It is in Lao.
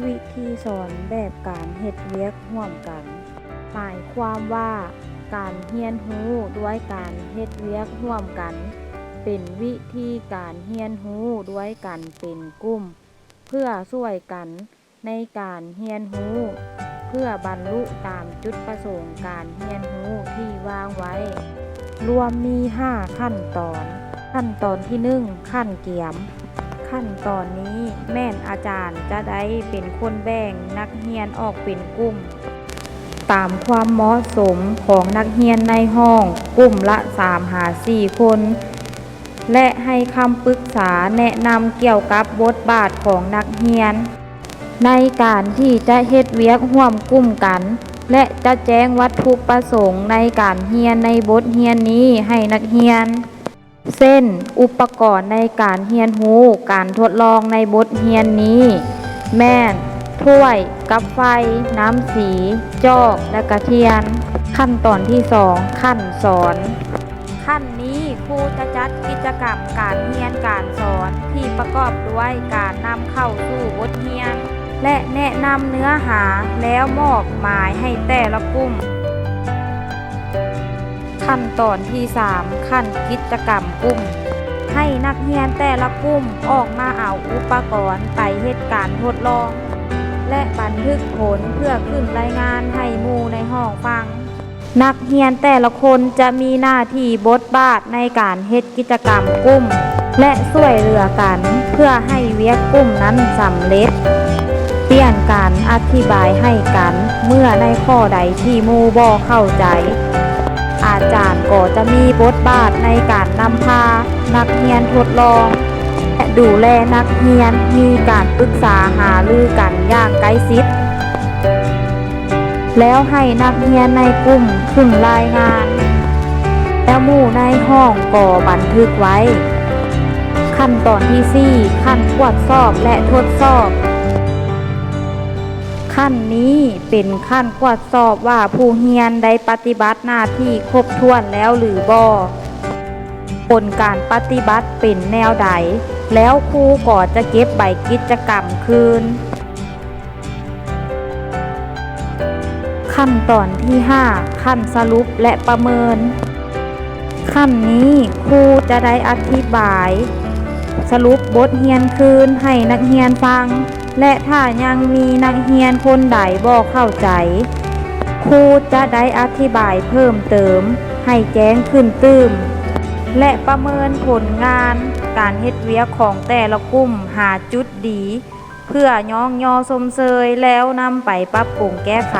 ວິທີສອນແບບການເຮັດວຽກຮ່ວມກັນ ໝາຍຄວາມວ່າ ການຮຽນຮູ້ດ້ວຍການເຮັດວຽກຮ່ວມກັນ ເປັນວິທີການຮຽນຮູ້ດ້ວຍກັນເປັນກຸ່ມ ເພື່ອຊ່ວຍກັນໃນການຮຽນຮູ້ ເພື່ອບັນລຸຕາມຈຸດປະສົງການຮຽນຮູ້ທີ່ວາງໄວ້ ລວມມີຫ້າຂັ້ນຕອນ. ຂັ້ນຕອນທີໜຶ່ງ ຂັ້ນກຽມ. ຂັ້ນຕອນນີ້ແມ່ນອາຈານຈະໄດ້ເປັນຄົນແບ່ງນັກຮຽນອອກເປັນກຸ່ມ ຕາມຄວາມເໝາະສົມຂອງນັກຮຽນໃນຫ້ອງ ກຸ່ມລະສາມຫາສີ່ຄົນ ແລະ ໃຫ້ຄຳປຶກສາແນະນຳກ່ຽວກັບບົດບາດຂອງນັກຮຽນ ໃນການທີ່ຈະເຮັດວຽກຮ່ວມກຸ່ມກັນ ແລະ ຈະແຈ້ງວັດຖຸປະສົງໃນການຮຽນໃນບົດຮຽນນີ້ໃຫ້ນັກຮຽນ ເຊັ່ນ ອຸປະກອນໃນການຮຽນຮູ້ການທົດລອງໃນບົດຮຽນນີ້ແມ່ນ ຖ້ວຍກັບໄຟ, ນ້ຳສີ, ຈອກ ແລະ ກະທຽນ. ຂັ້ນຕອນທີສອງ ຂັ້ນສອນ. ຂັ້ນນີ້ຄູຈະຈັດກິດຈະກຳການຮຽນການສອນທີ່ປະກອບດ້ວຍການນຳເຂົ້າສູ່ບົດຮຽນ ແລະ ແນະນຳເນື້ອຫາ ແລ້ວມອບໝາຍໃຫ້ແຕ່ລະກຸ່ມ. ຂັ້ນຕອນທີສາມ ຂັ້ນກິດຈະກຳກຸ່ມ. ໃຫ້ນັກຮຽນແຕ່ລະກຸ່ມອອກມາເອົາອຸປະກອນໄປເຮັດການທົດລອງ ແລະ ບັນທຶກຜົນເພື່ອຂຶ້ນລາຍງານໃຫ້ໝູ່ໃນຫ້ອງຟັງ. ນັກຮຽນແຕ່ລະຄົນຈະມີໜ້າທີ່ບົດບາດໃນການເຮັດກິດຈະກຳກຸ່ມ ແລະ ຊ່ວຍເຫຼືອກັນເພື່ອໃຫ້ວຽກກຸ່ມນັ້ນສຳເລັດ. ປ່ຽນການອະທິບາຍໃຫ້ກັນເມື່ອໃນຂໍ້ໃດທີ່ໝູ່ບໍ່ເຂົ້າໃຈ. ອາຈານກໍຈະມີບົດບາດໃນການນຳພານັກຮຽນທົດລອງ ແລະ ດູແລນັກຮຽນ, ມີການປຶກສາຫາລືກັນຢ່າງໃກ້ຊິດ. ແລ້ວໃຫ້ນັກຮຽນໃນກຸ່ມຂຶ້ນລາຍງານ ແລ້ວໝູ່ໃນຫ້ອງກໍບັນທຶກໄວ້. ຂັ້ນຕອນທີສີ່ ຂັ້ນກວດສອບ ແລະ ທົດສອບ. ຂັ້ນນີ້ເປັນຂັ້ນກວດສອບວ່າຜູ້ຮຽນໄດ້ປະຕິບັດໜ້າທີ່ຄົບຖ້ວນແລ້ວຫຼືບໍ່, ຜົນການປະຕິບັດເປັນແນວໃດ, ແລ້ວຄູກໍຈະເກັບໃບກິດຈະກຳຄືນ. ຂັ້ນຕອນທີຫ້າ ຂັ້ນສະຫຼຸບ ແລະ ປະເມີນ. ຂັ້ນນີ້ຄູຈະໄດ້ອະທິບາຍສະຫຼຸບບົດຮຽນຄືນໃຫ້ນັກຮຽນຟັງ ແລະ ຖ້າຍັງມີນັກຮຽນຄົນໃດບໍ່ເຂົ້າໃຈ, ຄູຈະໄດ້ອະທິບາຍເພີ່ມເຕີມໃຫ້ແຈ້ງຂຶ້ນຕື່ມ ແລະ ປະເມີນຜົນງານການເຮັດວຽກຂອງແຕ່ລະກຸ່ມ ຫາຈຸດດີ ເພື່ອຍ້ອງຍໍຊົມເຊີຍ ແລ້ວນຳໄປປັບປຸງແກ້ໄຂ.